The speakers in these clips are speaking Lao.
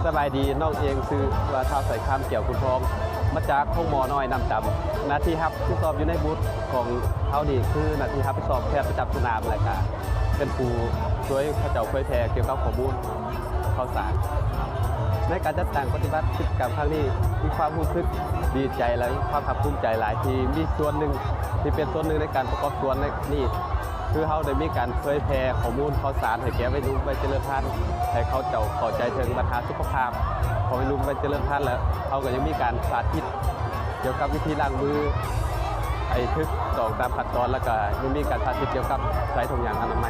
ສະບາຍດີ, ນ້ອງເອງຊື່ວ່າ ທ້າວ ສາຍຄຳ ແກ້ວຄຸນທອງ ມາຈາກໂຮງໝໍນ້ອຍນ້ຳດຳ. ໜ້າທີ່ຮັບຜິດຊອບຢູ່ໃນບູດຂອງເຮົານີ້ ຄືໜ້າທີ່ຮັບຜິດຊອບແພດປະຈຳສະໜາມ ແລະກະເປັນຜູ້ຊ່ວຍເຂົາເຈົ້າເຜີຍແຜ່ກ່ຽວກັບຂໍ້ມູນຂ່າວສານ. ໃນການຈັດຕັ້ງປະຕິບັດກິດຈະກຳຄັ້ງນີ້ ມີຄວາມຮູ້ສຶກດີໃຈ ແລະ ມີຄວາມພາກພູມໃຈຫຼາຍ ທີ່ມີສ່ວນໜຶ່ງ ທີ່ເປັນສ່ວນໜຶ່ງໃນການປະກອບສ່ວນໃນນີ້. ຄືເຮົາໄດ້ມີການເຜີຍແຜ່ຂໍ້ມູນຂ່າວສານໃຫ້ແກ່ໄວໜຸ່ມໄວຈະເລີນພັນ ໃຫ້ເຂົາເຈົ້າເຂົ້າໃຈເຖິງບັນຫາສຸຂະພາບຂອງໄວໜຸ່ມໄວຈະເລີນພັນ ແລະ ເຮົາກໍຍັງມີການສາທິດກ່ຽວກັບວິທີລ້າງມືໃຫ້ຖືກຕ້ອງຕາມຂັ້ນຕອນ ແລ້ວກໍຍັງມີການສາທິດກ່ຽວກັບໃສ່ຖົງຢາງອະນາໄມ.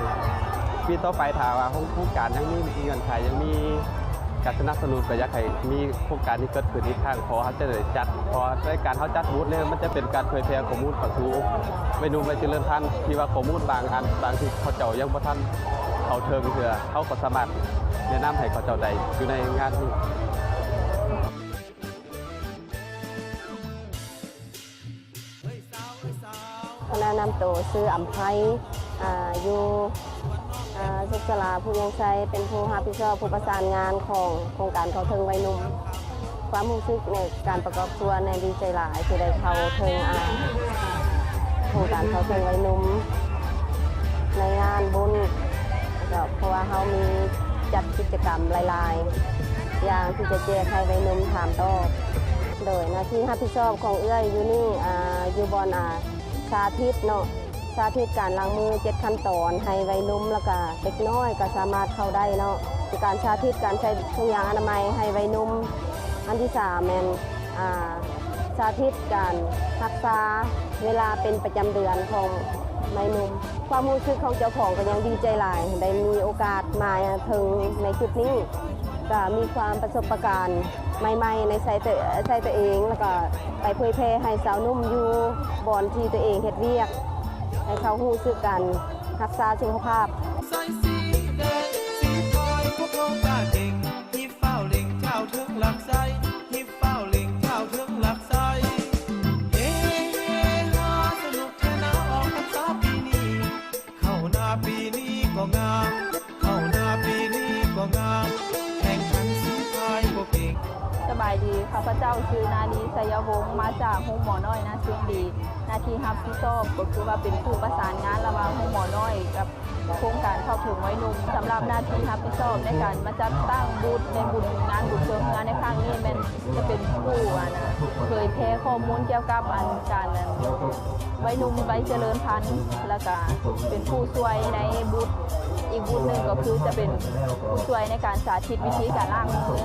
ປີຕໍ່ໄປຖ້າວ່າໂຄງ ໂຄງການຍັງມີເງື່ອນໄຂ ຍັງມີ ການສະໜັບສະໜູນ ກໍຢາກໃຫ້ມີໂຄງການນີ້ເກີດຂຶ້ນອີກຄັ້ງ ເພາະວ່າເຮົາຈະໄດ້ຈັດ ເພາະວ່າໃນການເຮົາຈັດບູດນີ້ ມັນຈະເປັນການເຜີຍແຜ່ຂໍ້ມູນເຂົ້າສູ່ໄວໜຸ່ມໄວຈະເລີນພັນ ທີ່ວ່າຂໍ້ມູນບາງອັນ ບາງທີ່ເຂົາເຈົ້າຍັງບໍ່ທັນເຂົ້າເຖິງເທື່ອ ເຮົາກໍສາມາດແນະນຳໃຫ້ເຂົາເຈົ້າໄດ້ຢູ່ໃນງານນີ້. ຂໍແນະນຳໂຕ ຊື່ອຳໄພ ອາ ຢູ່ ອາ ສຸກສາລາ ພູວຽງໄຊ ເປັນຜູ້ຮັບຜິດຊອບ ຜູ້ປະສານງານຂອງໂຄງການເຂົ້າເຖິງໄວໜຸ່ມ. ຄວາມຮູ້ສຶກໃນການປະກອບສ່ວນນີ້ ດີໃຈຫຼາຍທີ່ໄດ້ເຂົ້າເຖິງ ອາ ໂຄງການເຂົ້າເຖິງໄວໜຸ່ມໃນງານບຸນ ແລ້ວກໍເພາະວ່າເຮົາມີຈັດກິດຈະກຳຫຼາຍໆຢ່າງທີ່ຈະແຈກໃຫ້ໄວໜຸ່ມຖາມຕອບ. ໂດຍໜ້າທີ່ຮັບຜິດຊອບຂອງເອື້ອຍຢູ່ນີ້ ອາ ຢູ່ບ່ອນ ອາ ສາທິດເນາະ ສາທິດການລ້າງມືເຈັດຂັ້ນຕອນໃຫ້ໄວໜຸ່ມ ແລ້ວກະເດັກນ້ອຍກໍສາມາດເຂົ້າໄດ້ເນາະ ຄືການສາທິດການໃສ່ຖົງຢາງອະນາໄມໃຫ້ໄວໜຸ່ມ. ອັນທີສາມແມ່ນ ອາ ສາທິດການຮັກສາເວລາເປັນປະຈຳເດືອນຂອງໄວໜຸ່ມ. ຄວາມຮູ້ສຶກຂອງເຈົ້າຂອງກໍຍັງດີໃຈຫຼາຍ ໄດ້ມີໂອກາດມາເຖິງໃນຈຸດນີ້ ກໍມີຄວາມປະສົບປະການໃໝ່ໆໃນໃສ່ໂຕ ໃສ່ໂຕເອງ ແລ້ວກໍໄປເຜີຍແຜ່ໃຫ້ຊາວໜຸ່ມຢູ່ບ່ອນທີ່ໂຕເອງເຮັດວຽກ ໃຫ້ເຂົາຮູ້ສຶກການຮັກສາສຸຂະພາບ. ສະບາຍດີ, ຂ້າພະເຈົ້າຊື່ ນາລີ ໄຊຍະວົງ ມາຈາກໂຮງໝໍນ້ອຍນາຊຽງດີ. ໜ້າທີ່ຮັບຜິດຊອບກໍຄືວ່າເປັນຜູ້ປະສານງານລະຫວ່າງໂຮງໝໍນ້ອຍກັບໂຄງການເຂົ້າເຖິງໄວໜຸ່ມ. ສຳລັບໜ້າທີ່ຮັບຜິດຊອບໃນການມາຈັດຕັ້ງບູດໃນບຸນ ງານບຸນຊ່ວຍເຮືອໃນຄັ້ງນີ້ ແມ່ນຈະເປັນຜູ້ ອັນ ເຜີຍແຜ່ຂໍ້ມູນກ່ຽວກັບ ອັນ ການ ອັນ ໄວໜຸ່ມໄວຈະເລີນພັນ ແລ້ວກະເປັນຜູ້ຊ່ວຍໃນບູດ ອີກບູດໜຶ່ງກໍຄືຈະເປັນຜູ້ຊ່ວຍໃນການສາທິດວິທີການລ້າງມື.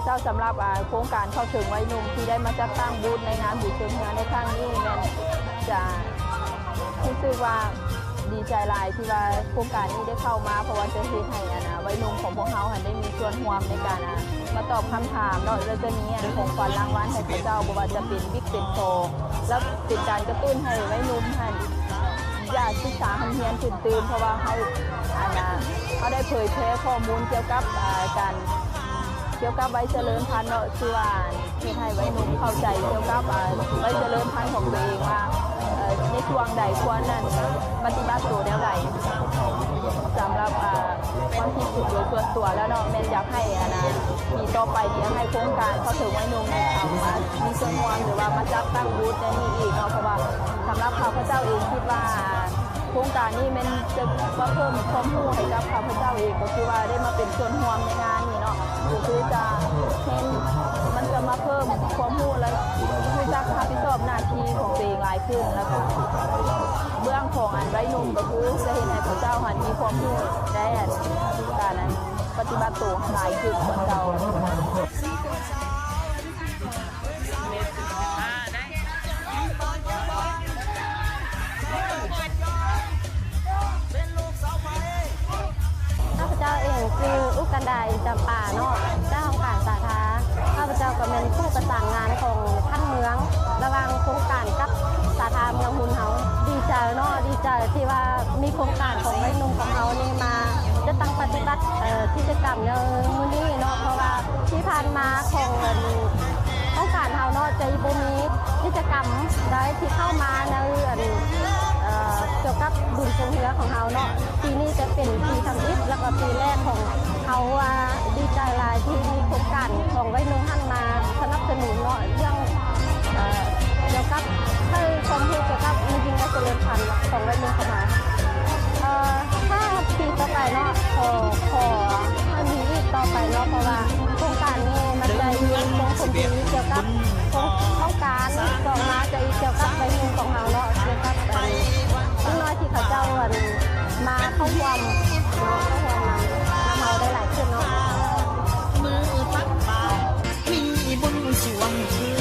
ເຈົ້າ, ສຳລັບ ອາ ໂຄງການເຂົ້າເຖິງໄວໜຸ່ມທີ່ໄດ້ມາຈັດຕັ້ງບູດໃນງານບຸນຊ່ວຍເຮືອໃນຄັ້ງນີ້ ແມ່ນຈະຮູ້ສຶກວ່າດີໃຈຫຼາຍທີ່ວ່າໂຄງການນີ້ໄດ້ເຂົ້າມາ ເພາະວ່າຈະເຮັດໃຫ້ ອັນ ອາ ໄວໜຸ່ມຂອງພວກເຮົາຫັ້ນໄດ້ມີສ່ວນຮ່ວມໃນການ ອາ ມາຕອບຄຳຖາມເນາະ ແລ້ວຈະມີ ອັນ ຂອງຂວັນລາງວັນໃຫ້ເຂົາເຈົ້າ ບໍ່ວ່າຈະເປັນບິກເປັນໂຕ ແລ້ວເປັນການກະຕຸ້ນໃຫ້ໄວໜຸ່ມຫັ້ນ ຢາກສຶກສາຮ່ຳຮຽນຂຶ້ນຕື່ມ ເພາະວ່າເຮົາ ອັນນ່າ ເຮົາໄດ້ເຜີຍແຜ່ຂໍ້ມູນກ່ຽວກັບ ອາ ການ ກ່ຽວກັບໄວຈະເລີນພັນເນາະ ຄືວ່າເຮັດໃຫ້ໄວໜຸ່ມເຂົ້າໃຈກ່ຽວກັບ ອາ ໄວຈະເລີນພັນຂອງຕົວເອງວ່າ ເອີ ໃນຊ່ວງໃດຄວນນັ້ນປະຕິບັດໂຕແນວໃດ. ສຳລັບ ອາ ຄວາມຄິດເຫັນໂດຍສ່ວນຕົວແລ້ວເນາະ ແມ່ນຢາກໃຫ້ ອັນນ່າ ປີຕໍ່ໄປນີ້ໃຫ້ໂຄງການເຂົ້າເຖິງໄວໜຸ່ມ ເອົາມາມີສ່ວນຮ່ວມ ຫຼືວ່າມາຈັດຕັ້ງບູດໃນນີ້ອີກເນາະ ເພາະວ່າສຳລັບຂ້າພະເຈົ້າເອງຄິດວ່າ ໂຄງການນີ້ແມ່ນຈະມາເພີ່ມຄວາມຮູ້ໃຫ້ກັບຂ້າພະເຈົ້າເອງ ກໍຄືວ່າໄດ້ມາເປັນສ່ວນຮ່ວມໃນງານນີ້ເນາະ ກໍຄືຈະເຫັນ ມັນຈະມາເພີ່ມຄວາມຮູ້ ແລະ ຮູ້ຈັກຮັບຜິດຊອບໜ້າທີ່ຂອງຕົວເອງຫຼາຍຂຶ້ນ ແລ້ວກໍເບື້ອງຂອງ ອັນ ໄວໜຸ່ມ ກໍຄືຈະເຮັດໃຫ້ເຂົາເຈົ້າຫັ້ນມີຄວາມຮູ້ ແລະ ການ ອັນ ປະຕິບັດໂຕຫຼາຍຂຶ້ນກວ່າເກົ່າ. ຂ້າພະເຈົ້າເອງຊື່ ອຸກັນດາ ອິນຈຳປາເນາະ ເຈົ້າຫ້ອງການສາທາ. ຂ້າພະເຈົ້າກໍແມ່ນຜູ້ປະສານງານຂອງຂັ້ນເມືອງ ລະຫວ່າງໂຄງການກັບສາທາເມືອງຮຸນເຮົາ. ດີໃຈເນາະ ດີໃຈທີ່ວ່າມີໂຄງການຂອງໄວໜຸ່ມຂອງເຮົານີ້ມາ ຈະຕັ້ງປະຕິບັດ ເອີ ກິດຈະກຳໃນມື້ນີ້ເນາະ ເພາະວ່າທີ່ຜ່ານມາຂອງ ອັນ ໂຄງການເຮົາເນາະ ຈະບໍ່ມີກິດຈະກຳໃດທີ່ເຂົ້າມາໃນ ອັນ ເອີ ກ່ຽວກັບບຸນຊ່ວຍເຮືອຂອງເຮົາເນາະ, ປີນີ້ຈະເປັນປີທຳອິດ ແລ້ວກໍປີແລກຂອງເຮົາ ວ່າດີໃຈຫຼາຍທີ່ມີໂຄງການຂອງໄວໜຸ່ມຫັ້ນມາສະໜັບສະໜູນເນາະ ເລື່ອງ ເອີ ກ່ຽວກັບໃຫ້ຄວາມຮູ້ກ່ຽວກັບມີວິໄລຈະເລີນພັນຂອງໄວໜຸ່ມຂອງເຮົາ. ເອີ ຖ້າປີຕໍ່ໄປເນາະ ຂໍ ຂໍໃຫ້ມີອີກຕໍ່ໄປເນາະ ເພາະວ່າໂຄງການນີ້ມັນຈະມີສົ່ງຜົນດີກ່ຽວກັບໂຄງ ໂຄງການຕໍ່ມາຈະອີກກ່ຽວກັບໄວໜຸ່ມຂອງເຮົາເນາະ ກ່ຽວກັບ ເອີ ເດັກນ້ອຍທີ່ເຂົາເຈົ້າ ອັນ ມາເຂົ້າຮ່ວມເນາະ ເຂົ້າຮ່ວມນຳ ນຳເຮົາໄດ້ຫຼາຍຂຶ້ນເນາະ. ມື້ຕັກບາດມີບຸນສວງຄື